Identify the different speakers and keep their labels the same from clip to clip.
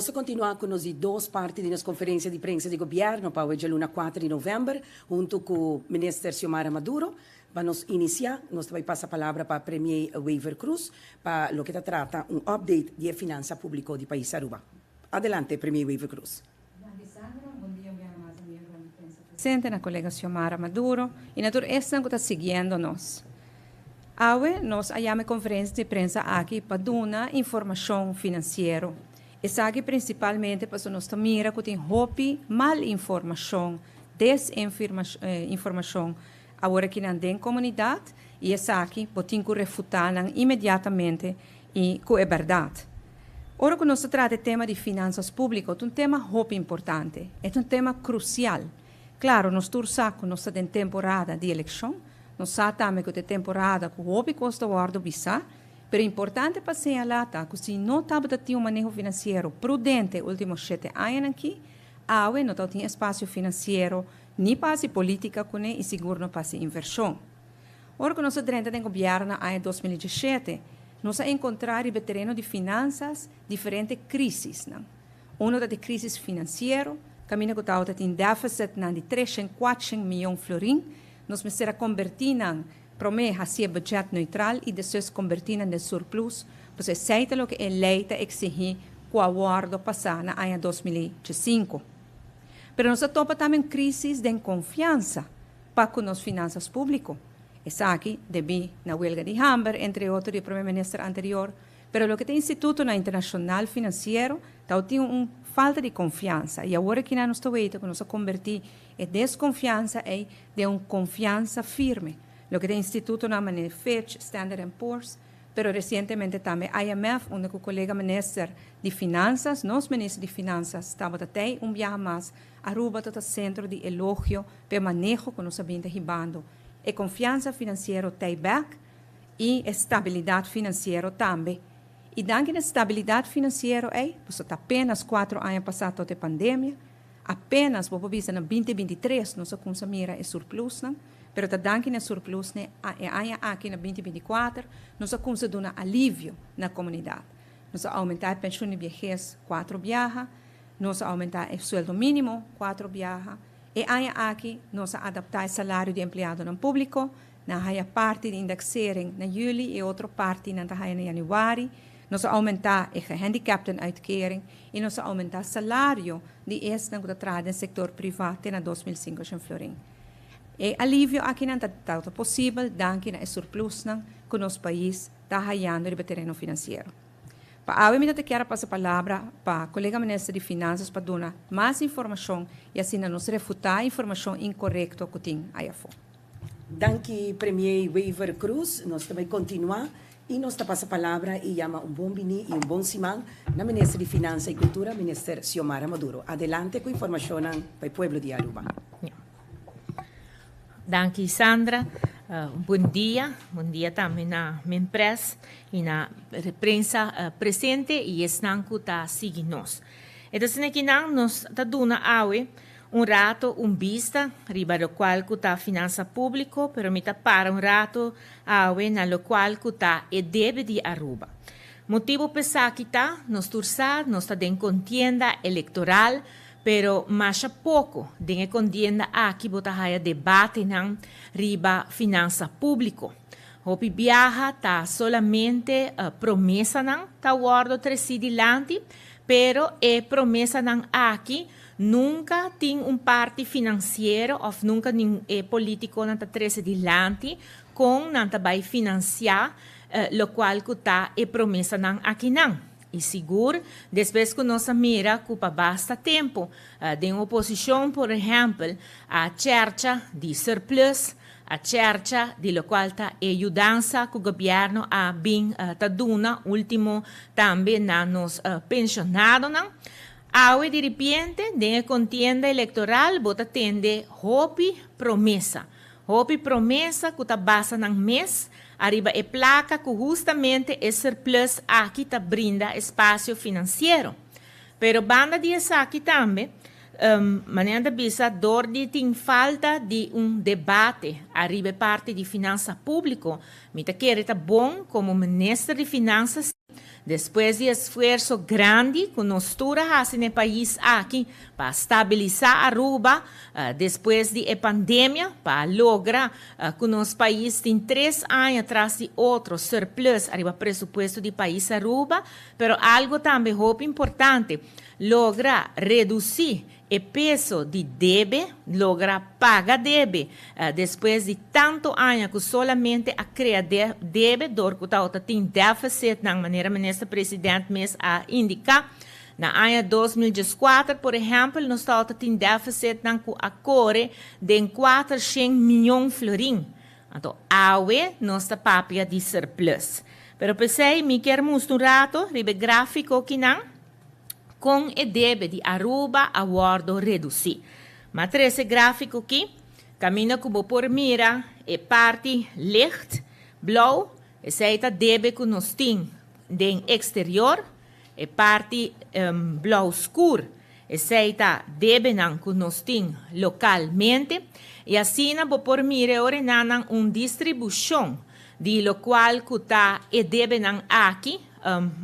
Speaker 1: Nos ta continua cu nos di dos parti di nos conferencia di prensa di gobierno pa awe djaluna 4 di november hunto cu Minister Xiomara Maduro. Pa nos inicia, nos ta bay pasa palabra pa Premier Wever Croes pa loke ta trata un update di e finansa publico di pais Aruba. Adelante, Premier Wever Croes.
Speaker 2: Danki Sandra, bon dia un biaha mas na miembronan di prensa presente, na colega Xiomara Maduro y na tur esnan cu ta siguiendo nos. Awe nos a yama e conferencia di prensa aki pa duna informacion financiero. Esaki principalmente pasobra nos ta mira cu tin hopi mal informacion, desinformacion awor akinan den comunidad y esaki bo tin cu refuta nan inmediatamente y cu e berdad. Ora cu nos ta trata e tema di finanzas publico ta un tema hopi importante, e ta un tema crucial. Claro, nos tur sa cu nos ta den temporada di eleccion, nos sa tambe cu ta e temporada cu hopi cos ta wordo bisa, pero importante pa señala ta cu si no tabata tin un maneho financiero prudente e ultimo shete añanan aki, awe no tabatin espacio financiero ni pa haci politica cune y sigur no pa haci inversion. Ora cu nos a drenta den gobierno na aña 2017, nos a encontra riba e tereno di finanzas diferente crisisnan. Uno ta di crisis financiero, caminda cu tabata tin deficitnan di 300, 400 miyon florin. Nos mester a converti nan, prome haci e budget neutral y despues converti nan den surplus. Pues esey ta loke e ley ta exigi cu a wordo pasa na aña 2005. Pero nos a topa tambe un crisis den confiansa pa cu nos finanzas publico. Esaki debi na huelga di hamber, entre otro, di e prome minister anterior. Pero loke ta institutonan internacional financiero ta tin un falta di confiansa. Y awor aki nos ta weten cu nos a converti e desconfiansa ey den un confiansa firme. Loke ta institutonan manera Fitch, Standard and Poor's, pero recientemente tambe IMF, unda cu colega minister di Finanzas, nos minister di Finanzas, tabata tey un biaha mas, Aruba ta centro di elogio p'e maneho cu nos a bin ta hibando. E confiansa financiero tey back y e stabilidad financiero tambe. Y danki na stabilidad financiero ey, pasobra ta apenas 4 aña pasa tot e pandemia, apenas bo por bisa na 2023 nos a cuminsa mira e surplusnan, pero ta danki na surplus ne e aña aki na 2024 nos a cuminsa duna alivio na comunidad. Nos a aumenta e pensioen di viejes 4 biaha, nos a aumenta e sueldo minimo 4 biaha. E aña aki nos a adapta e salario di empleadonan publico, nan haya parti di indexering na juli y otro parti nan ta haya na januari. Nos a aumenta e gehandicaptenuitkering y nos a aumenta salario di esnan cu ta traha den sector priva te na 2500 florin. E alivio aki nan ta posibel danki na e surplusnan cu nos pais ta hayando riba tereno financiero. Pa awe mi ta kier pasa palabra pa colega minister di Finanzas pa duna mas informacion y asina nos refuta informacion incorecto cu tin aya afo.
Speaker 1: Danki, Premier Wever Croes. Nos tambe continua y nos ta pasa palabra y yama un bon bini y un bon siman na Minister di Finanzas y Cultura, Minister Xiomara Maduro. Adelante cu informacion pa e pueblo di Aruba.
Speaker 3: Danki, Sandra. Bon dia. Bon dia tambe na Minpres y na prensa presente y esnan cu ta sigui nos. Entonces, aki nan nos ta duna awe un rato un bista riba locual cu ta finanza publico, pero mi ta para un rato awe na locual cu ta e debe di Aruba. Motibo p'esaki ta, nos tur sa, nos ta den contienda electoral, pero masha poco den e contienda aki bo ta haya debatenan riba finanza publico. Hopi biaha ta solamente promesanan ta wordo treci dilanti, pero e promesanan aki nunca tin un parti financiero of nunca nin e politiconan ta trece dilanti con nan ta bay financia locual cu ta e promesanan akinan. Y sigur, despues cu nos a mira cu pa basta tempo den oposicion, por ehempel, a chercha di surplus, a chercha di locual ta e yudansa cu gobierno a bin ta duna ultimo tambe na nos pensionadonan. Awe di ripiente, den e contienda electoral, bo ta tende hopi promesa. Hopi promesa cu ta basa nan mes ariba e placa cu hustamente e surplus aki ta brinda espacio financiero. Pero banda di esaki tambe, manera ta bisa, door di tin falta di un debate ariba e parti di finanza publico, mi ta kere ta bon como minister di Finanzas. Despues di esfuerso grandi cu nos tur a haci na e pais aki pa stabilisa Aruba despues di e pandemia, pa logra cu nos pais tin tres aña tras di otro surplus ariba presupuesto di pais Aruba, pero algo tambe hopi importante, logra reduci E peso di debe, logra paga debe despues di tanto aña cu solamente a crea debe dor cu tawata tin deficitnan manera Minister President mes a indica. Na aña 2014 por ehempel nos tawata tin deficitnan cu a core den 400 miyon florin. Anto awe nos ta papia di surplus. Pero pesey mi kier mustra un rato riba e grafico kinan. Con e debe di Aruba a wordo reduci. Ma trece grafico ki, caminda cu bo por mira e parti licht blauw, esey ta debe cu nos tin den exterior, e parti blauw scur, esey ta debenan cu nos tin localmente, y asina bo por mira e orenanan un distribucion di locual cu ta e debenan aki,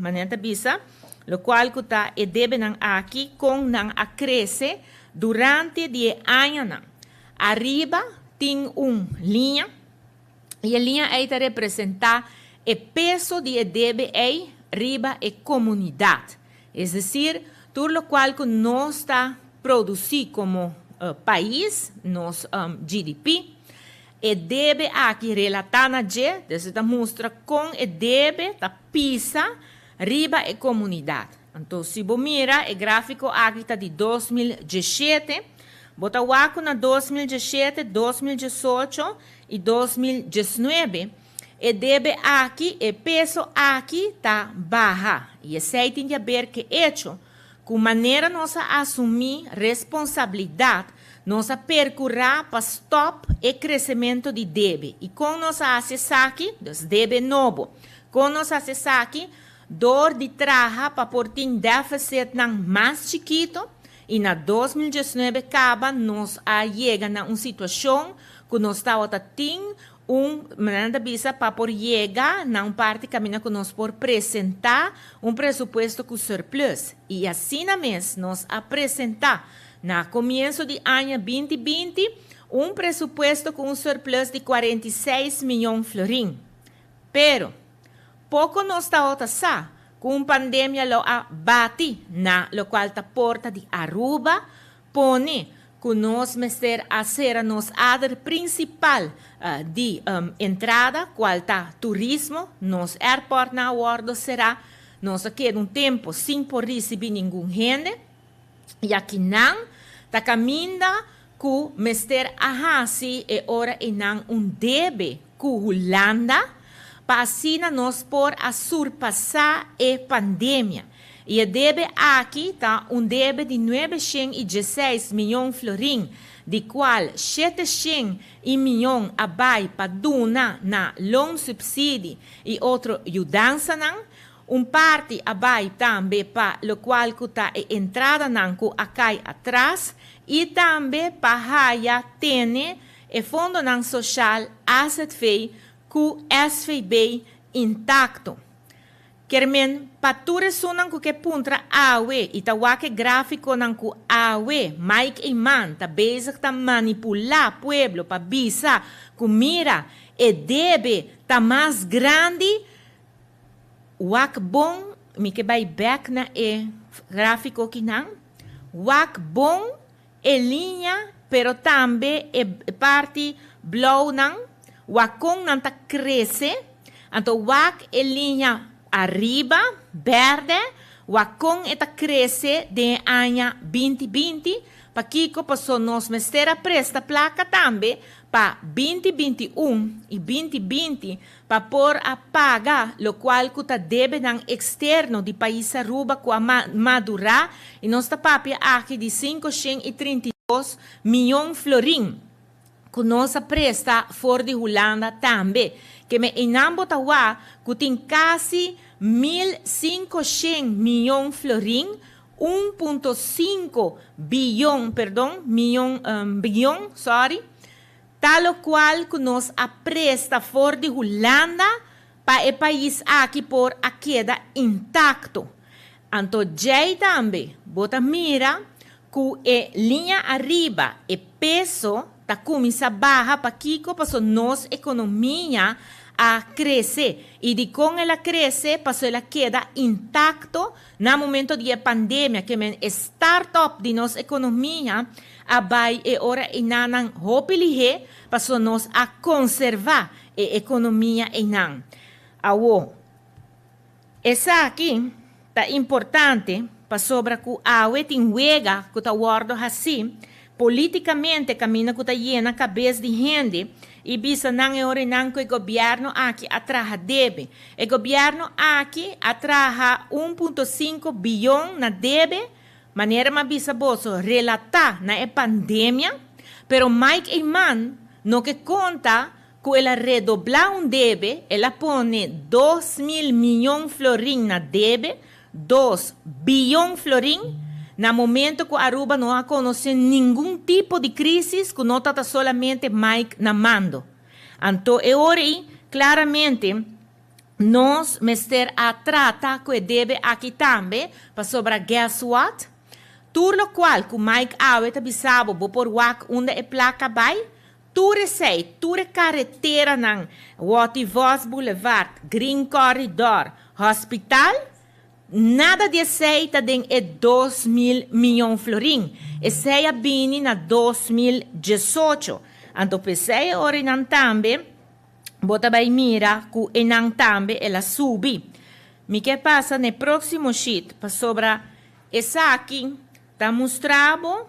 Speaker 3: manera ta bisa, Lokual ku ta e debenan aki kon nan a krese durante di e añanan. Ariba tin un liña i e liña ei ta representá e peso di e debe ei riba e komunidat. Es desir, tur lokual ku nos ta produsí komo pais, nos GDP, e debe aki relatá na dje, dus e ta mustra kon e debe ta pisa riba e komunidat. Anto si bo mira e gráfiko aki ta di 2017, bo ta wak ku na 2017, 2018 i 2019 e debe aki, e peso aki ta baha. I esei tin di aber ku e echo ku manera nos a asumí responsabilidat, nos a perkurá pa stòp e kresementu di debe. I kon nos a hasi esaki? Dus debe nobo. Kon nos hasi esaki? Dor di traha pa por tin deficitnan mas chikito i na 2019 kaba nos a yega na un situashon ku nos tabata tin un, manera nan ta bisa, pa por yega na un parti kaminda ku nos por presentá un presupuesto ku surplus. I asina mes nos a presentá na komienso di aña 2020 un presupuesto ku un surplus di 46 miyon florin. Pero, poko nos tabata sa ku un pandemia lo a bati na lokual ta porta di Aruba, pone ku nos mester a sera nos ader prinsipal di entrada, kual ta turismo. Nos airportnan a wòrdu será, nos a keda un tempu sin por risibí ningun hende, i akinan ta kaminda ku mester a hasi e ora einan un debe ku Hulanda pa asina nos por a surpasá e pandemia. I e debe aki ta un debe di 916 miyon florin, di kual 700 i miyon a bai pa duna na loonsubsidie i otro yudansanan. Un parti a bai tambe pa lokual ku ta e entradanan ku a kai atras i tambe pa haya tene e fondonan sosial AZV ku SVB intakto. Kier men pa tur esunnan ku ke puntra awe i ta wak e grafikonan ku awe Mike Eman ta bezig ta manipulá pueblo pa bisa ku mira e debe ta mas grandi, wak bon, mi ke bai bèk na e grafiko kinan, wak bon e liña pero tambe e parti blaunan, wak kon nan ta krese, anto wak e liña ariba, bèrdè, wak kon e ta krese den e aña 2020, pakiko paso nos mester a presta plaka tambe pa 2021 i 2020 pa por a paga lokual ku ta debenan eksterno di pais Aruba ku a madurá i nos ta papia aki di 532 miyon florin ku nos a presta for di Hulanda tambe. Ke me einan bo ta wak ku tin kasi 1500 miyon florin, 1.5 biyon, perdon, miyon, biyon, sorry, ta lokual ku nos a presta for di Hulanda. Pa e pais aki por a keda intacto. Anto djey tambe bo ta mira cu e liña ariba e peso ta cuminsa baha pakico paso nos economia a crece y dicon el a crece paso el a keda intacto na momento di e pandemia ke men e start up di nos economia a bay e ora eynanan hopi lihe paso nos a conserva e economia eynan. Awo, esaki ta importante pasobra cu awe tin wega cu ta wordo haci politicamente caminda cu ta yena cabes di hende y bisa nan e ora eynan cu e gobierno aki a traha debe. E gobierno aki a traha 1.5 biyon na debe, manera m'a bisa boso relata na e pandemia, pero Mike Eman no ke conta cu el a redobla un debe, el a pone 2000 miyon florin na debe, 2 biyon florin, na momento cu Aruba no a conoce ningun tipo di crisis cu no tata solamente Mike na mando. Anto e ora ey, claramente, nos mester a trata cu e debe aki tambe, pasobra guess what? Tur locual cu Mike awe ta bisa bo, bo por wak unda e placa bay, tur esey, tur e careteranan, Watty Vos Boulevard, Green Corridor, Hospital, nada di esey ta den e 2000 miyon florin. Esey a bini na 2018. Anto p'esey ora nan tambe, bo ta bay mira cu enan tambe el a subi. Mi ke pasa na proximo sheet pasobra esaki ta mustra bo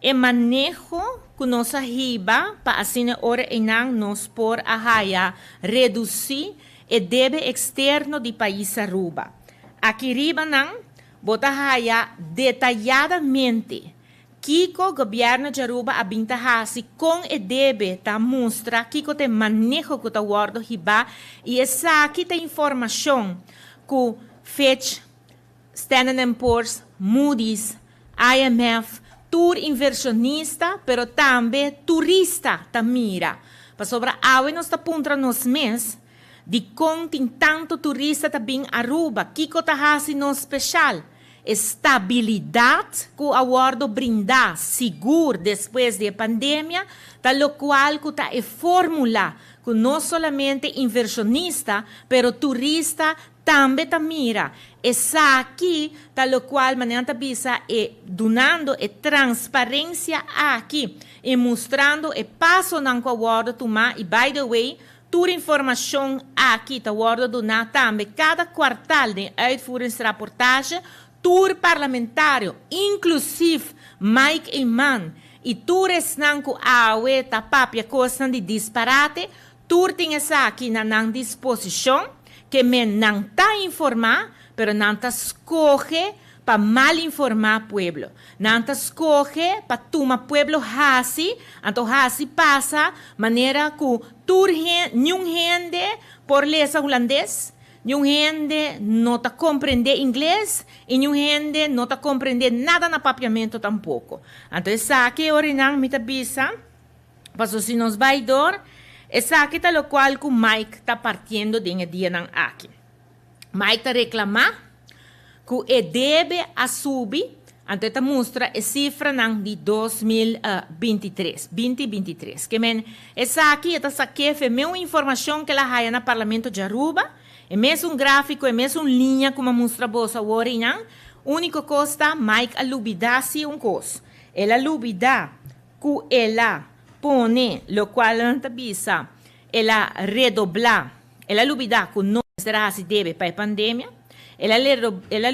Speaker 3: e maneho cu nos a hiba pa asina ora enan nos por a haya reduci e debe externo di pais Aruba. Aki riba nan bo ta haya detayadamente kiko gobierno di Aruba a bin ta hasi con e debe, ta mustra kiko ta e maneho cu ta wordo hiba y esaki ta informacion cu Fitch, Standard Poor's, Moody's, IMF, tur inversionista, pero tambe turista ta mira. Pasobra awe nos ta puntra nos mes, di con tin tanto turista ta bin Aruba, kiko ta hasi nos special? Estabilidad cu a wordo brinda sigur despues di pandemia, ta locual cu ta e formula cu no solamente inversionista, pero turista tambe ta mira. Esaki ta locual manera ta bisa e dunando e transparencia aki y mustrando e pasonan cu a wordo tuma. Y by the way, tur informacion aki ta wordo duna tambe cada kwartaal di uitvoeringsrapportage. Tur parlamentario, inclusive Mike Eman y tur esnan cu awe ta papia cosnan di disparate, tur tin esaki na nan disposicion, ke men nan ta informa, pero nan ta scoge pa mal informa pueblo. Nan ta scoge pa tuma pueblo hasi, anto hasi pasa manera cu tur niun hende por lesa hulandes, niun hende no ta comprende ingles y niun hende no ta comprende nada na papiamento tampoco. Anto esaki ora nan mi ta bisa, paso si nos bay door, esaki ta locual cu Mike ta partiendo den e dianan aki. Mike ta reclama cu e debe a subi, anto ta mustra e cifranan di 2023, 2023. Ke men, esaki ta saca for di informacion cu el a haya na Parlamento di Aruba, e mesun grafico, e mesun liña cu m'a mustra boso awor nan. Unico cos ta, Mike a lubida si un cos. El a lubida cu el a pone, locual nan ta bisa, el a redobla, el a lubida cu no será asina debe pa e pandemia, el a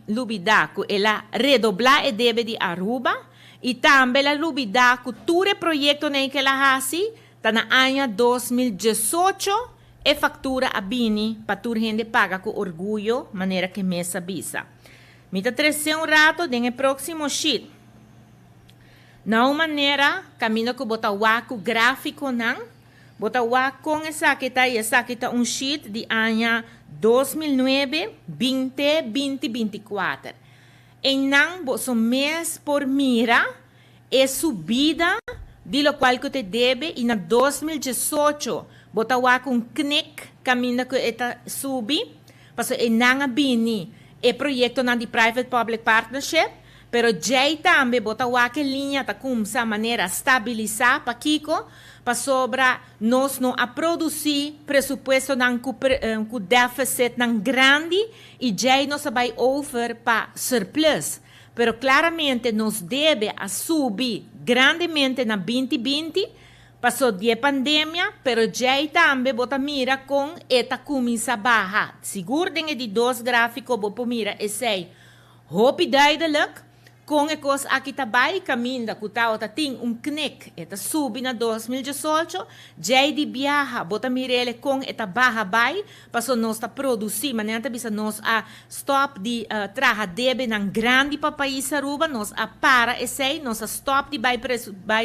Speaker 3: lubida cu el a redobla e debe di Aruba y tambe el a lubida cu tur e proyectonan cu el a hasi, ta na aña 2018 e factura a bini pa tur hende paga cu orguyo, manera cu e mes a bisa. Mi ta trece un rato den e proximo sheet. Na un manera, caminda cu bo ta wak graficonan, bo ta wak con esaki ta y esaki ta un sheet di aña 2009, 20, 20, 24. Einan boso mes por mira e subida di locual cu ta e debe y na 2018 bo ta wak un knik. kaminda ku e ta subi, paso einan a bini e proyektonan di private public partnership, pero djei tambe bo ta wak e liña ta kumsa manera stabilisá. Pakiko? Pasobra nos no a produsí presupuestonan ku deficitnan grandi i djei nos a bai over pa surplus. Pero klaramente nos debe a subi grandemente na 2020, paso di e pandemia, pero djei tambe bo ta mira kon e ta kuminsá baha. Sigur den e di dos gráfiko bo por mira esei hopi duidelijk kon e kos aki ta bai, kaminda ku tabata tin un knik, e ta subi na 2018, djei di biaha bo ta mir'é kon e ta baha bai, paso nos ta produsí, manera ta bisa, nos a stòp di traha debenan grandi pa pais Aruba, nos a para esei, nos a stòp di bai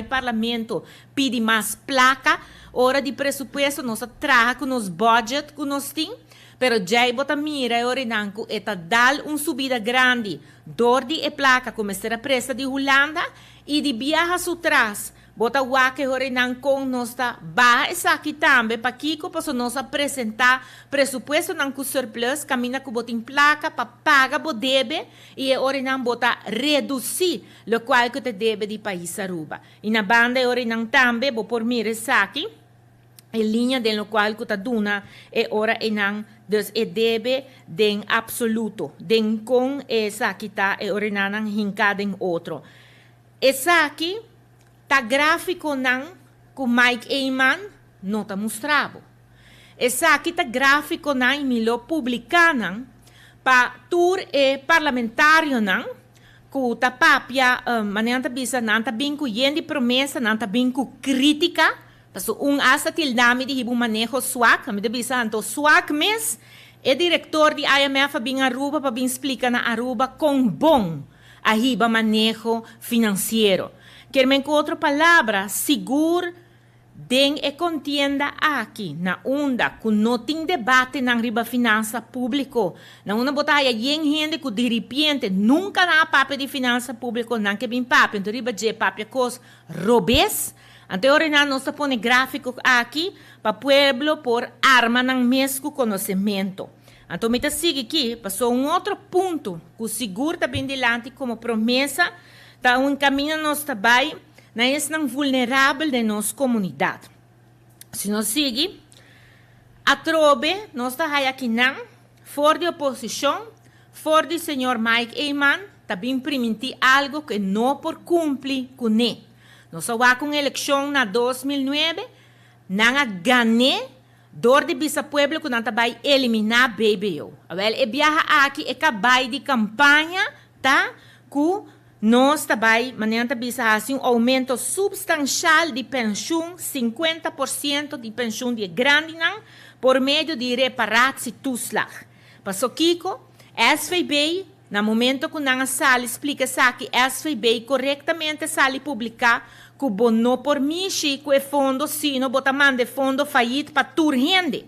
Speaker 3: parlamento pidi mas plaka ora di presupuesto, nos a traha ku nos budget ku nos tin, pero djei bo ta mira e orinan ku e ta dal un subida grandi dor di e plaka ku mester a presta di Hulanda i di biaha su tras bo ta wak e orinan kon nos ta baha esaki tambe. Pakiko? Paso nos a presentá presupuestonan ku surplus, kaminda ku bo tin plaka pa paga bo debe i e orinan bo ta redusí lokual ku ta debe di pais Aruba. I na banda e orinan tambe bo por mira esaki, e liña den lokual ku ta duna e ora einan, dus e debe den absoluto, den kon esaki ta e orinanan hinká den otro. Esaki ta gráfikonan ku Mike Eman no ta mustra bo. Esaki ta gráfikonan i mi lo publiká nan pa tur e parlamentarionan ku ta papia, manera nan ta bisa, nan ta bin ku yen di promesa, nan ta bin ku krítika, paso un hasta tilda mi di hiba un maneho swak, mi ta bisa anto swak mes, e direktor di IMF a bin Aruba pa bin splika na Aruba kon bon a hiba maneho finansiero. Kier men ku otro palabra, sigur den e kontienda aki, na unda ku no tin debatenan riba finansa públiko, na unda bo ta haya yen hende ku diripiente nunka nan a papia di finansa públiko, nan ke bin papia, anto riba dje papia kos robes, anto e ora nan nos ta pone gráfiko aki pa pueblo por arma nan mes ku konosementu. Anto mi ta sigui aki, paso un otro punto ku sigur ta bin dilanti komo promesa ta un kaminda nos ta bai na esnan vulnerabel den nos komunidat. Si nos sigui, atrobe nos ta haya akinan for di oposishon, for di señor Mike Eman, ta bin primintí algu ku e no por kumpli kuné. Nos a wak un elekshon na 2009, nan a gan'é dor di bisa pueblo ku nan ta bai eliminá BBO. Awèl, e biaha aki e kabai di kampaña ta ku nos ta bai, manera nan ta bisa, hasi un oumento supstanshal di penshun, 50% di penshun di e grandinan, por medio di reparatietoeslag. Paso kiko? SVB, na momento ku nan a sali splika esaki, SVB korektamente sali publiká ku bo no por mishi ku e fondo sino bo ta manda e fondo fayit pa tur hende.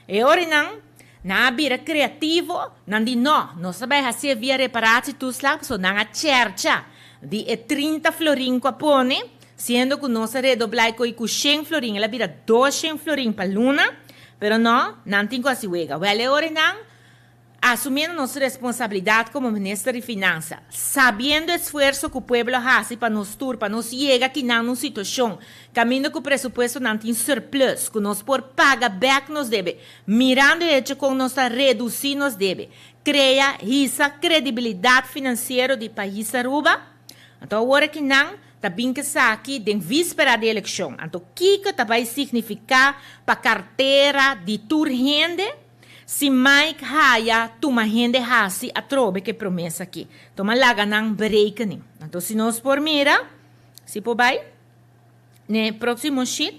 Speaker 3: E orinan, nan a bira kreativo, nan di no, nos ta bai hasié via reparatietoeslag, pasobra nan a chèrcha di e 30 florin ku a pone, siendo ku nos a redoblá e koi ku 100 florin, el a bira 200 florin pa luna, pero no, nan tin ku hasi wega. Wèl e orinan, asumiendo nos responsabilidat komo minister di Finansa, sabiendo esfuerso ku pueblo a hasi pa nos tur, pa nos yega akinan un situashon kaminda ku presupuestonan tin surplus, ku nos por paga bèk nos debe, mirando e hecho kon nos ta redusí nos debe, krea hisa kredibilidat finansiero di pais Aruba. Anto awor akinan ta bin ku esaki den víspera di elekshon. Anto kiko ta bai signifiká pa kartera di tur hende? Si Mike haya tuma hende hasi atrobe ku e promesa aki. Tuma laga nan berekening. Anto si nos por mira, si por bai, n'e próksimo sheet,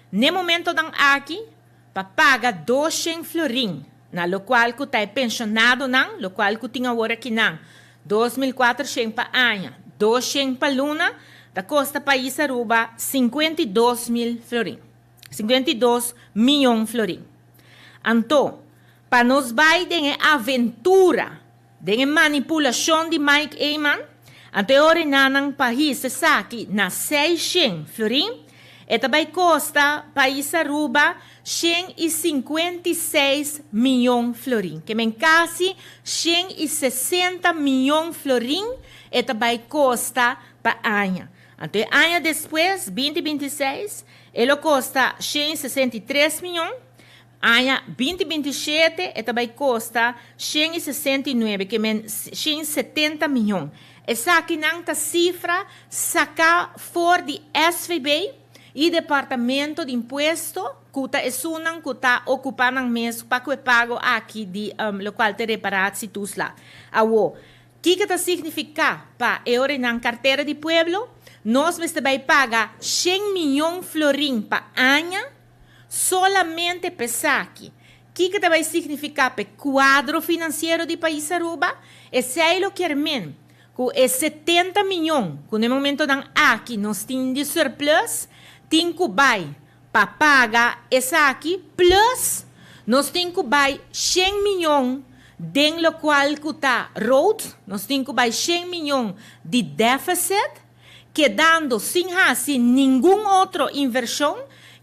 Speaker 3: n'e momentonan aki pa paga 200 florin na lokual ku ta e penshonadonan, lokual ku tin awor akinan 2400 pa aña, 200 pa luna, ta kosta pais Aruba 52.000 florin. 52 mion florin. Anto, pa nos bai den e aventura, den e manipulashon di Mike Eman, anto e orinanan pa hisa esaki na 600 florin, E ta bay costa pais Aruba 156 miyon florin. Kemen casi 160 miyon florin e ta bay costa pa aña. Anto e aña despues, 2026, e lo costa 163 miyon. Aña 2027 e ta bay costa 169, kemen 170 miyon. Esakinan ta cifra saca for di SVB y Departamento di Impuesto, cu ta esunnan cu ta ocupa nan mes pa cu e pago aki di locual ta reparatietoeslag. Awo, kico ta significa pa e orenan cartera di pueblo? Nos mester bay paga 100 miyon florin pa aña solamente pa esaki. Kico ta bay significa pa e cuadro financiero di pais Aruba? Esey lo kier men cu e 70 miyon cu na e momentonan aki nos tin di surplus, tin cu bay pa paga esaki, plus nos tin cu bay 100 miyon den locual cu ta rood, nos tin cu bay 100 miyon di deficit, kedando sin haci ningun otro inversion,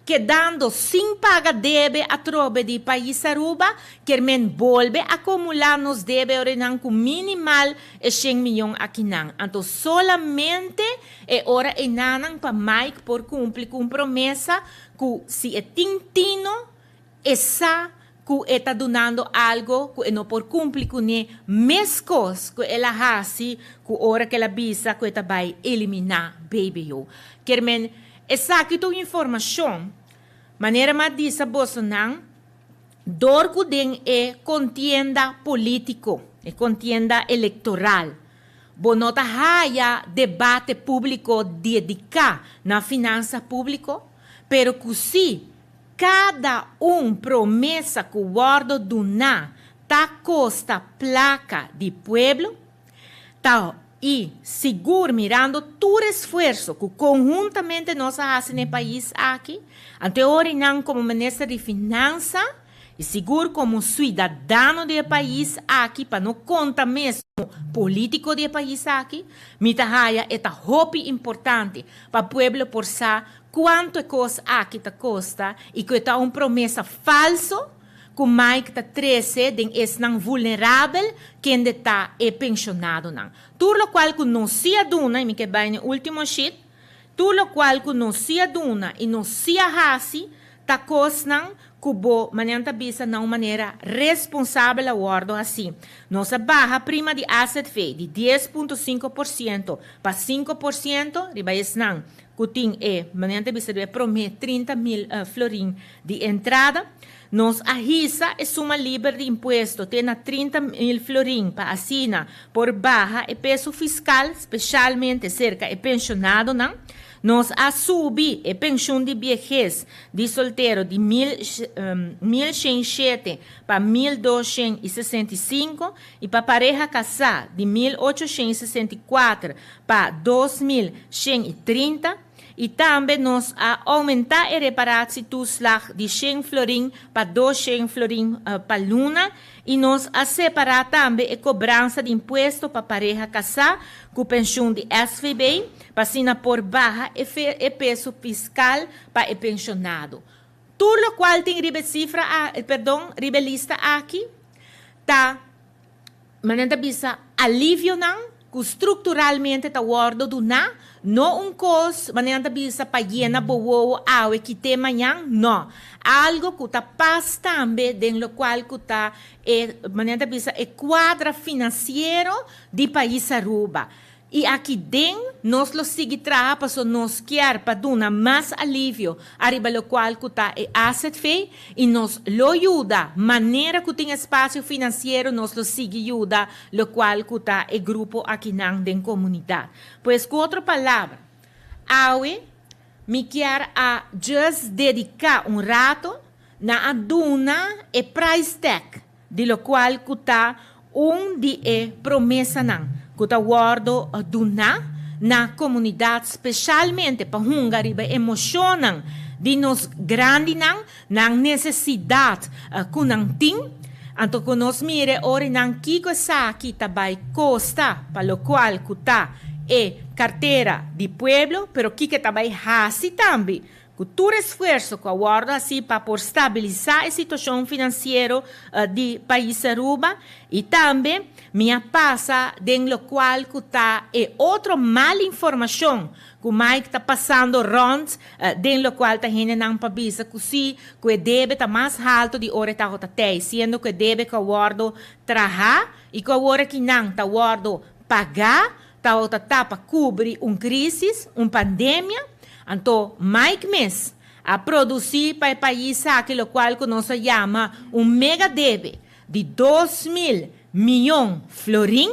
Speaker 3: kedando sin paga debe atrobe di pais Aruba, kier men bolbe acumula nos debe orenan cu minimal e 100 miyon akinan. Anto solamente e ora enanan pa Mike por cumpli cu un promesa cu si e tin tino, e sa cu e ta dunando algo cu e no por cumpli cune, mescos cu el a haci cu ora cu el a bisa cu e ta bay elimina BBO. Kier men, esaki ta un informacion, manera m'a bisa bosonan, door cu den e contienda politico, e contienda electoral, bo no ta haya debate publico dedica na finansa publico, pero cu si cada un promesa cu wordo duna ta costa placa di pueblo, ta y sigur mirando tur esfuerso cu conhuntamente nos a haci na e pais aki, ante orinan como minister di Finansa y sigur como ciudadano di e pais aki, pa no conta mes como politico di e pais aki, mi ta haya e ta hopi importante pa pueblo por sa cuanto e cos aki ta costa y cu e ta un promesa falso cu Mike ta trece den esnan vulnerabel kende ta e pensionadonan. Tur locual cu nos si a duna, y mi ke bay na e ultimo sheet, tur locual cu nos si a duna y nos si a haci ta cosnan cu bo maneran ta bisa na un manera responsabel a wordo haci. Nos a baha prima di AZV di 10.5% pa 5% riba esnan cu tin e, maneran ta bisa riba e prome 30 mil florin di entrada. Nos a hisa e suma liber di impuesto te na 30 mil florin pa asina por baha e peso fiscal, specialmente cerca e pensionadonan. Nos a subi e pensioen di viejes di soltero di 1107 pa 1265 y pa pareha casa di 1864 pa 2130. Y tambe nos a aumenta e reparatietoeslag di 100 florin pa 200 florin pa luna. Y nos a separa tambe e cobransa di impuesto pa pareha casa cu pensioen di SVB, pa asina por baha e peso fiscal pa e pensionado. Tur locual tin riba e cifra, a, perdon, riba e lista aki, ta, manera ta bisa, alivionan cu structuralmente ta wordo duna, no un cos, manera ta bisa, pa yena bo wowo awe kite mañan, no. Algo cu ta pas tambe den locual cu ta e, manera ta bisa, e cuadra financiero di pais Aruba. Y aki den nos lo sigui traha paso nos kier pa duna mas alivio ariba locual cu ta e AZV y nos lo yuda manera cu tin espacio financiero, nos lo sigui yuda locual cu ta e grupo akinan den comunidad. Pues cu otro palabra, awe mi kier a just dedica un rato na a duna e price tag di locual cu ta un di e promesanan cu ta wordo duna na comunidad, specialmente pa hunga riba emocionnan di nos grandinan, nan necesidad cu nan tin. Anto cu nos mire ora nan kico esaki ta bay costa pa locual cu ta e cartera di pueblo, pero kico ta bay haci tambe. Ku tur esfuerso ku a wòrdu hasí pa por stabilisá e situashon finansiero di pais Aruba i tambe mi a pasa den lokual ku ta e otro mal informashon ku Mike ta pasando rònt den lokual ta hendenan pa bisa ku si ku e debe ta mas haltu di ora e tabata tei siendo ku e debe ku a wòrdu trahá i ku awor akinan ta wòrdu pagá Tabata ta pa kubri un krísis, un pandemia. Anto Mike mes a produsí pa e pais aki lokual ku nos a yama un mega debe di 2000 mion florin,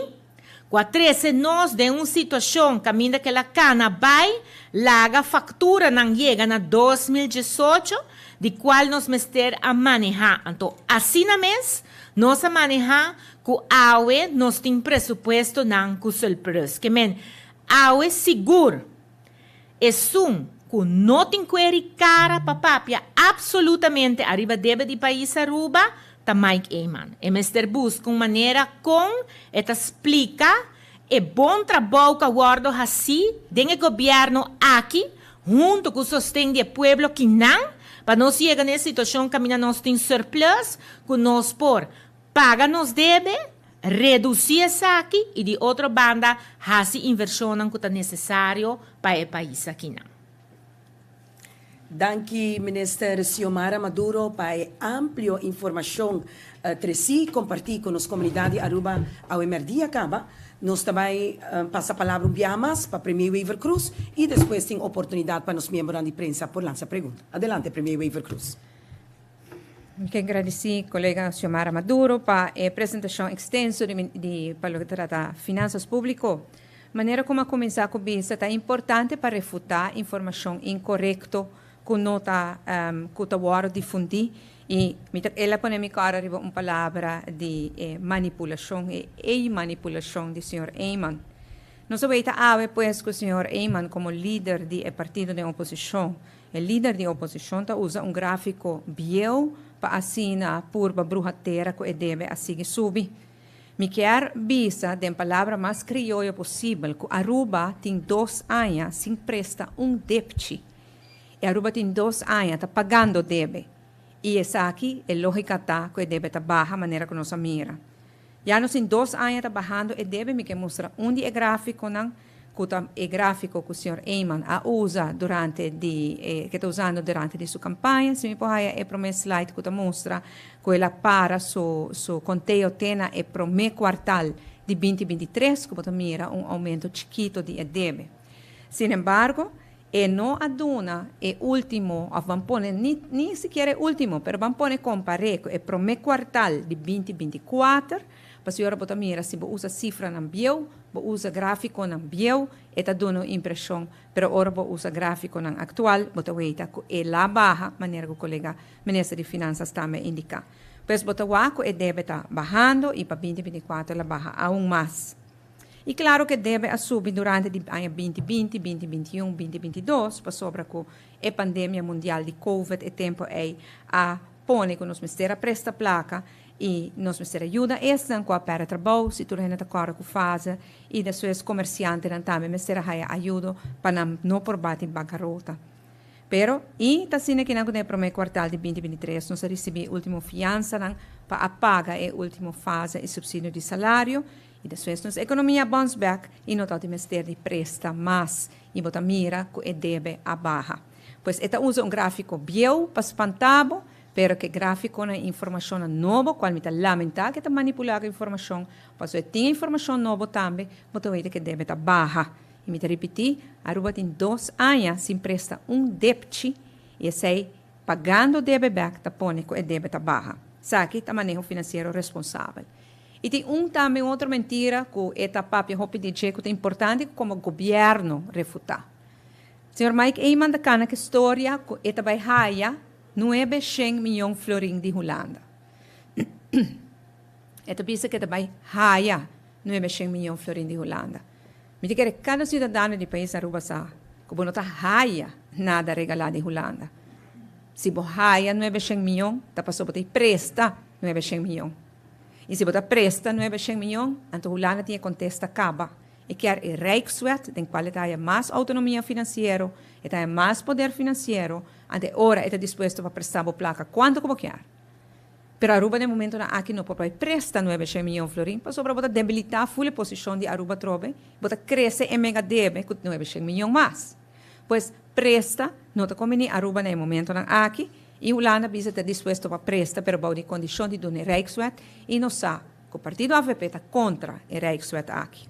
Speaker 3: ku a trese nos den un situashon kaminda ku el a kana bai laga fakturanan yega na 2018, di kual nos mester a manehá. Anto asina mes nos a manehá Ku awe nos tin presupuestonan ku surplus. Ke men, awe sigur esun ku no tin kueri kara pa papia absolutamente ariba debe di pais Aruba ta Mike Eman. E mester buska un manera kon e ta splika e bon trabou ku a wordo hasi den e gobierno aki hunto ku sosten di e pueblo kinan pa nos yega na e situashon kaminda nos tin surplus ku nos por Paga nos debe, redusí esaki i di otro banda hasi invershonnan ku ta nesesario pa e pais akinan.
Speaker 1: Danki Minister Xiomara Maduro pa e amplio informashon tresí kompartí ku nos komunidat di Aruba awe mèrdia kaba. Nos ta bai pasa palabra un biaha mas pa Premier Wever Croes i despues tin oportunidat pa nos miembronan di prensa por lansa pregunta. Adelante Premier Wever Croes.
Speaker 2: Mi ke gradisí kolega Xiomara Maduro pa e presentashon ekstenso di di pa loke ta trata finansas públiko. Manera komo a kuminsá ku bisa ta importante pa refutá informashon inkorekto ku no ta ku ta wòrdu difundí i mi ta el a pone mi kòrda riba un palabra di e manipulashon e ei manipulashon di señor Eman. Nos a weita awe pues ku señor Eman komo lider di e partido den oposishon E lider di oposishon ta usa un gráfiko bieu pa asina purba bruha tera ku e debe a sigui subi. Mi kier bisa den palabra mas krioyo posibel ku Aruba tin dos aña sin presta un depchi. E Aruba tin dos aña ta pagando debe. I esaki e lógika ta ku e debe ta baha manera ku nos a mira. Ya nos tin dos aña ta bahando e debe, mi ke mustra un di e gráfikonan ku ta e gráfiko ku señor Eman a usa durante di e ke ta usando durante di su kampaña. Si mi por haya e promé slide ku ta mustra ku el a para su su konteo te na e promé kuartal di 2023 ku bo ta mira un oumento chikito di e debe. Sin embargo, e no a duna e último òf ban pone ni ni sikiera e último pero ban pone kompar'é ku e promé kuartal di 2024. Pasobra bo ta mira si bo usa sifranan bieu, bo usa gráfikonan bieu, e ta duna un impreshon, pero ora bo usa gráfikonan aktual, bo ta weita ku e la baha, manera ku kolega Minister di Finansas tambe a indiká. Pues bo ta wak ku e debe ta bahando i pa 2024 el a baha aun mas. I klaro ku e debe a subi durante di aña 2020, 2021, 2022, pasobra ku e pandemia mundial di covid e tempu ei a pone ku nos mester a presta plaka I nos mester a yuda esnan ku a pèrdè trabou, si tur hende ta kòrda ku fase, i despues komersiantenan tambe mester a haya ayudo pa nan no por bati bankarota. Pero, i ta asina kinan ku den e promé kuartal di 2023 nos a risibí e último fiansanan pa a paga e último fase i supsidio di salario, i despues nos ekonomia a bòns bèk i no tabatin mester di presta mas, i bo ta mira ku e debe a baha. Pues e ta usa un gráfiko bieu pa spanta bo, Pero ke gráfikonan i informashonnan nobo, kual mi ta lamentá ke ta manipulá ku informashon, pasobra e tin informashon nobo tambe, bo ta weta ke debe ta baha. I mi ta ripití, Aruba tin dos aña sin presta un depchi i esei pagando debe bèk ta pone ku e debe ta baha. Esaki ta maneho finansiero responsabel. I tin un tambe un otro mentira ku e ta papia hopi di dje ku ta importante ku komo gobièrnu refutá. Señor Mike Eman ta kana ku e storia ku e ta bai haya 900 miyon florin di Hulanda. E ta bisa ku e ta bai haya 900 miyon florin di Hulanda. Mi ta kere kada siudadano di pais Aruba sa ku bo no ta haya nada regalá di Hulanda. Si bo haya 900 miyon ta pasobra bo ta presta 900 miyon. I si bo ta presta 900 miyon, anto Hulanda tin e kontesta kaba. E kier e Rijkswet, den cual e ta haya mas autonomia financiero, e ta haya mas poder financiero, ante ora e ta dispuesto pa presta bo placa cuanto cu bo kier. Pero Aruba den momentonan aki no por bay presta 900 miyon florin, pasobra bo ta debilita full e posicion di Aruba atrobe, bo ta crece e mega debe cu 900 miyon mas. Pues, presta no ta conbini Aruba na e momentonan aki, y Hulanda bisa ta dispuesto pa presta, pero bou di condicion di duna e Rijkswet, y nos sa cu partido avp ta contra e Rijkswet aki.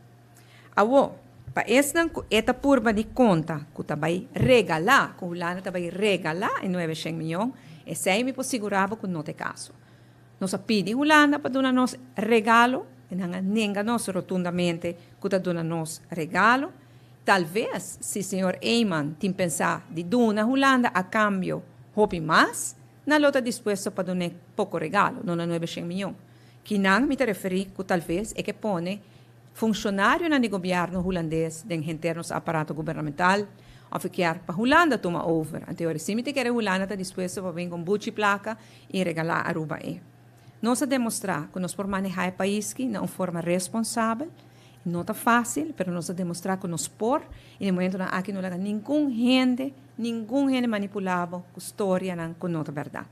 Speaker 2: Awo, pa esnan cu e ta purba di conta cu ta bay regala, cu Hulanda ta bay regala e 900 miyon, esey mi por sigura bo cu no ta e caso. Nos a pidi Hulanda pa duna nos regalo, e nan a nenga nos rotundamente cu ta duna nos regalo. Tal vez si señor Eman tin pensa di duna Hulanda a cambio hopi mas, nan lo ta dispuesto pa dun'e poco regalo, no na 900 miyon. Kinan mi ta referi cu tal vez e ke pone funcionarionan di gobierno Hulandes den henter nos aparato gubernamental of e kier pa Hulanda tuma over. Anteori si mi ta kere Hulanda ta dispuesto pa bin con buchi placa y regala Aruba e. Nos a demostra cu nos por maneha e pais ki na un forma responsabel. No ta facil, pero nos a demostra cu nos por y den momentonan aki no laga ningun hende, ningun hende manipula bo cu storianan cu no ta berdad.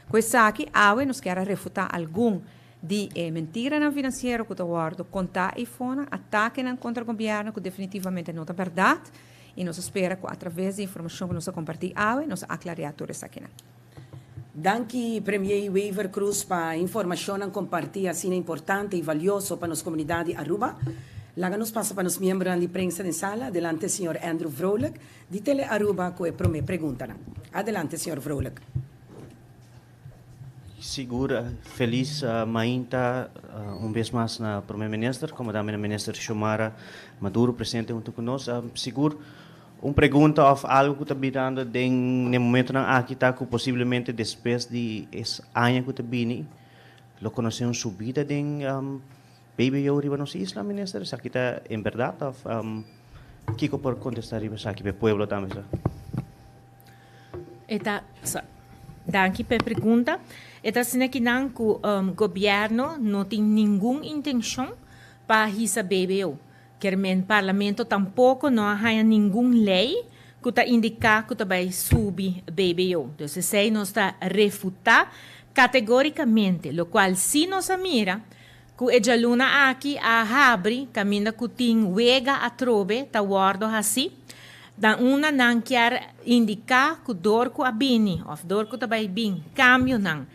Speaker 2: Cu esaki, awe nos kier a refuta algun di e mentiranan financiero cu ta wordo conta eyfona, atakenan contra gobierno cu definitivamente no ta berdad y nos a spera cu a traves di informacion cu nos a comparti awe nos a aclarea tur esakinan.
Speaker 1: Danki Premier Wever Croes pa informacionnan comparti asina importante y valioso pa nos comunidad di Aruba. Laga nos pasa pa nos miembronan di prensa den sala. Adelante señor Andrew Vrolijk di Tele Aruba cu e prome preguntanan. Adelante señor Vrolijk.
Speaker 4: Sigur, felis mainta un bes mas na Prome Minister como tambe na Minister Xiomara Maduro presente hunto cu nos. Sigur un pregunta of algo cu ta birando den e momentonan aki ta cu posiblemente despues di es aña cu ta bini lo conoce un subida den BBO riba nos isla, Minister. Esaki ta en berdad of kico por contesta riba esaki pa e pueblo tambe sa?
Speaker 3: E ta, so, danki p'e pregunta. E ta asina kinan ku gobièrnu no tin ningun intenshon pa hisa BBO. Kier men parlamento tampoko no a haña ningun lei ku ta indiká ku ta bai subi BBO. Dus esei nos ta refutá kategórikamente, lokual si nos a mira ku e djaluna aki a habri kaminda ku tin wega atrobe ta wòrdu hasí, dan unda nan kier indiká ku dor ku a bini òf dor ku ta bai bin kambionan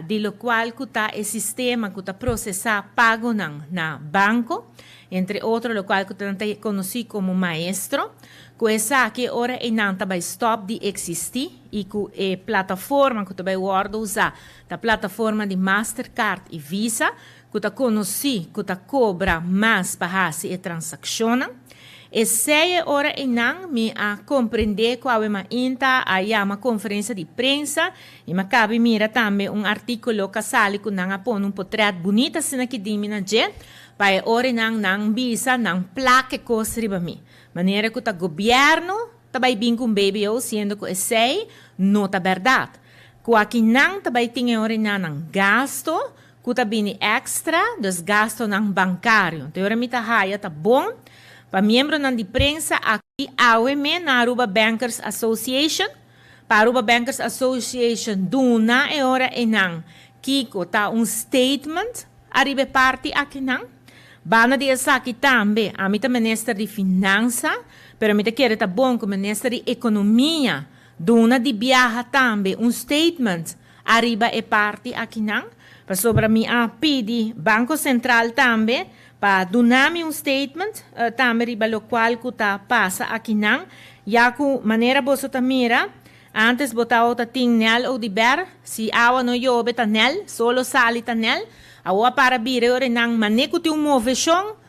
Speaker 3: di lokual ku ta e sistema ku ta prosesá pagonan na banko, entre otro lokual ku nan ta konosí komo maestro, ku esaki e ora einan ta bai stòp di eksistí i ku e plataforma ku ta bai wòrdu usá Ta plataforma di Mastercard i Visa ku ta konosí ku ta kobra mas pa hasi e transakshonnan. Esei e ora einan mi a komprendé ku awe mainta a yama konferensia di prensa i mi a kabi mira tambe un artíkulo ku a sali ku nan a pone un potrèt bunita asina ki di mi na dje pa e ora einan nan bisa nan plak e kos riba mi. Manera ku ta gobièrnu ta bai bin ku un BBO siendo ku esei no ta bèrdat. Ku aki nan ta bai tin e orinanan gasto ku ta bini èkstra, dus gastonan bankario. Te ora mi ta haya ta bon pa miembronan di prensa aki awe me na Aruba Bankers Association, pa Aruba Bankers Association duna e ora einan kiko ta un statement ariba e parti akinan. Banda di esaki tambe ami ta minister di Finansa, pero mi ta kere ta bon ku minister di Ekonomia Duna di biaha tambe un statement ariba e parti akinan, pasobra mi a pidi Banco Central tambe pa duna mi un statement tambe riba locual cu ta pasa akinan, ya cu manera boso ta mira, antes bo tawata tin nel Oduber, si awa no yobe ta nel, solo sali ta nel, awo a para bira e ora nan mane cu tin un movecion,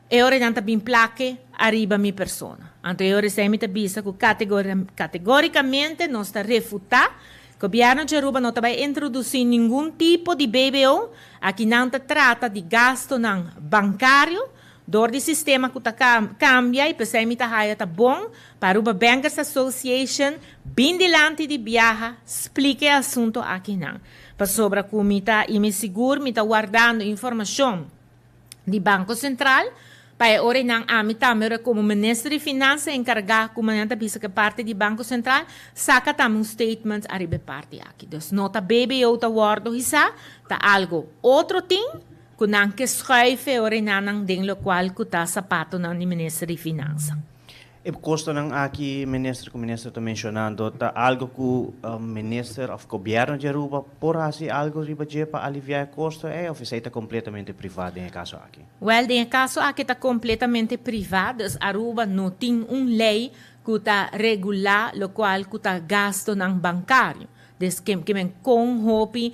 Speaker 3: E ora nan ta bin plake ariba mi persona. Anto e ora esei mi ta bisa ku kategorikamente nos ta refutá. Gobièrnu di Aruba no ta bai introdusí ningun tipo di BBO. Aki nan ta trata di gastonan bankario dor di sistema ku ta kambia i p'esei mi ta haya ta bon pa Aruba Bankers Association bin dilanti di biaha splika e asunto akinan. Pasobra ku mi ta i mi sigur mi ta wardando informashon. di Banco Central. Pa e ora nan ami tambe ora como minister di Finansa encarga cu mañana ta bisa cu parti di Banco Central saca tambe un statement ariba e parti aki. Dus no ta BBO ta wordo hisa, ta algo otro tin cu nan ke schuif e ora nan den locual cu ta zapatonan di minister di Finansa.
Speaker 4: E costonan aki, minister, cu minister ta mencionando, ta algo cu minister of gobierno di Aruba por haci algo riba dje pa alivia e costo of esey ta completamente priva den e caso aki?
Speaker 3: Wel, den e caso aki ta completamente priva, dus Aruba no tin un ley cu ta regula locual cu ta gastonan bancario. Dus ke men con hopi,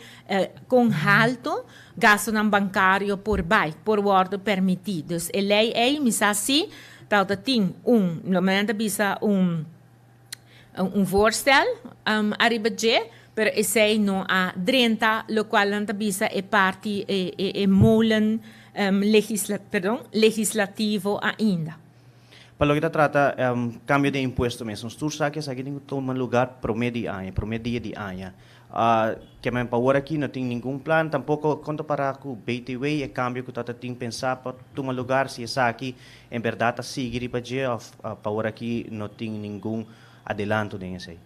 Speaker 3: con halto gastonan bancario por bay, por wordo permiti. Dus e ley ey, mi sa si, ta tin un, lo men ta bisa un voorstel ariba dje, pero esey no a drenta, locual nan ta bisa e parti e molen perdon, legislativo ainda.
Speaker 4: Pa loke ta trata cambio di impuesto mes, nos tur sa cu esaki tin cu tuma lugar prome di aña, prome dia di aña. Ke men pa awor aki no tin ningun plan, tampoco con ta para cu BTW, e cambio cu ta tin pensa pa tuma lugar, si esaki en berdad ta sigui riba dje of pa awor aki no tin ningun adelanto den esey?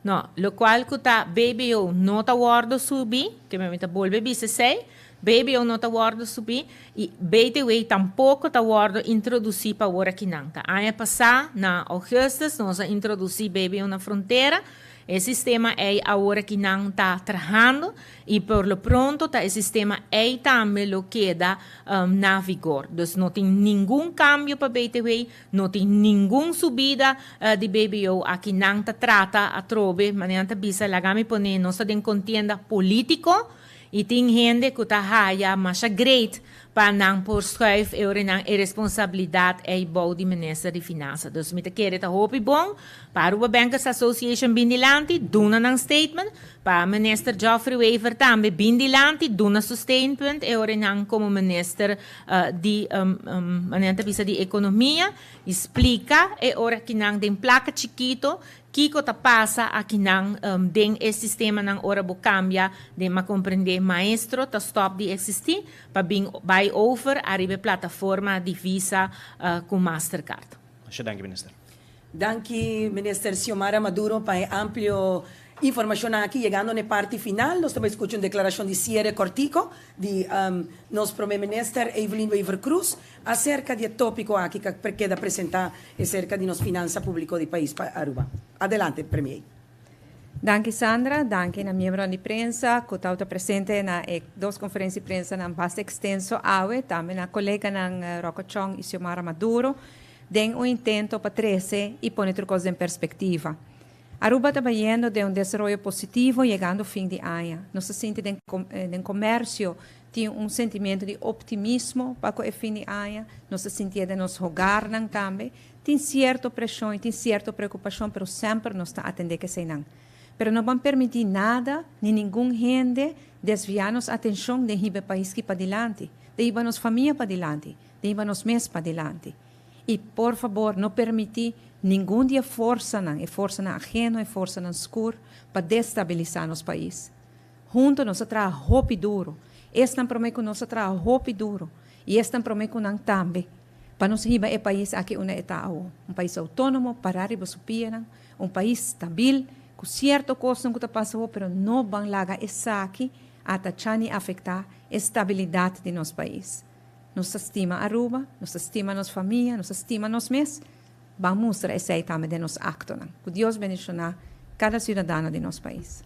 Speaker 3: No, locual cu ta BBO no ta wordo subi, ke men ta bolbe bisa esey, BBO no ta wordo subi y BTW tampoco ta wordo introduci pa awor aki nan. Ta aña pasa na augustus nos a introduci BBO na frontera. E sistema ey awor aki nan ta trahando y por lo pronto ta e sistema ey tambe lo keda na vigor. Dus no tin ningun cambio pa BTW, no tin ningun subida di BBO. Aki nan ta trata atrobe, manera ta bisa lagami pone nos ta den contienda politico y tin hende cu ta haya masha great pa nan por schuif e ora nan e responsabilidad ey bou di minister di Finansa. Dus mi ta kere ta hopi bon pa Aruba Bankers Association bin dilanti, duna nan statement, pa minister Geoffrey Wever tambe bin dilanti, duna su statement e ora nan como minister di manera ta bisa di economia, explica e ora ki nan den placa chikito kiko ta pasa aki nan den e sistema nan ora bo cambia den ma comprende Maestro ta stop di existi pa bin bay over ariba plataforma di Visa cu Mastercard.
Speaker 4: Danki, minister.
Speaker 1: Danki, minister Xiomara Maduro, pa e amplio informacion aki. Yegando na parti final, nos tambe ta scucha un declaracion di cierre cortico di nos prome minister Evelyn Wever-Croes acerca di e topico aki cu keda presenta acerca di nos finansa publico di pais pa Aruba. Adelante, Premier.
Speaker 2: Danki, Sandra, danki na miembro di prensa cu ta presente na e dos conferencia di prensa nan basta extenso awe, tambe na colega nan Rocco Chong y Xiomara Maduro, den un intento pa trece y pone tur cos den perspectiva. Aruba ta bayendo den un desaroyo positivo yegando fin di aña. Nos ta sinti den comercio tin un sentimento di optimismo pa e fin di aña. Nos ta sinti den nos hogarnan tambe. Tin cierto presion y tin cierto preocupacion, pero semper nos ta atende cu esey. Pero no ban permiti nada, ni ningun hende desvia nos atencion di hiba e pais aki padilanti, di hiba nos famia padilanti, di hiba nos mes padilanti. Y por fabor, no permiti ningun dia forsanan, e forsanan aheno, e forsanan scur, pa destabilisa nos pais. Hunto nos a traha hopi duro. Esnan prome cu nos a traha hopi duro. Y esnan prome cu nan tambe. Pa nos hiba e pais aki unda e ta awo. Un pais autonomo, para riba su pianan, un pais stabil, cu cierto cos cu ta pasa, pero no ban laga esaki atacha ni afecta e stabilidad di nos pais. Nos stima Aruba, nos stima nos famia, nos stima nos mes. Ban mustra esey tambe den nos actonan. Cu Dios bendiciona cada ciudadano di nos pais.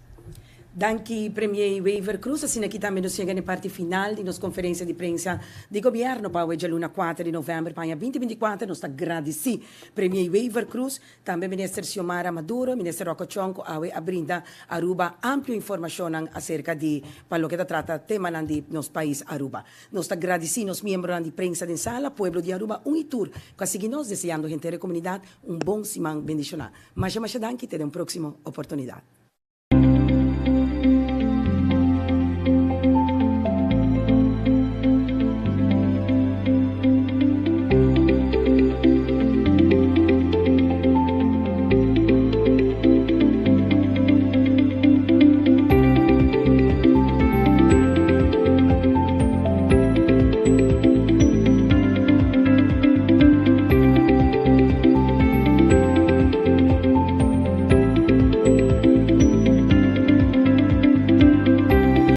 Speaker 1: Danki, Premier Wever Croes. Asina aki tambe nos ta yega na parti final di nos conferencia di prensa di gobierno pa dialuna 4 di november pa 2024. Nos ta gradici Premier Wever Croes, tambe Minister Xiomara Maduro, Minister Rocco Chong, cu awe a brinda Aruba amplio informacion acerca di pa loke ta trata tema di nos pais Aruba. Nos ta gradici nos miembronan di prensa di sala, pueblo di Aruba, un y tur, cu a sigui nos deseando henter comunidad un bon siman bendiciona. Masha masha danki, te un proximo oportunidad.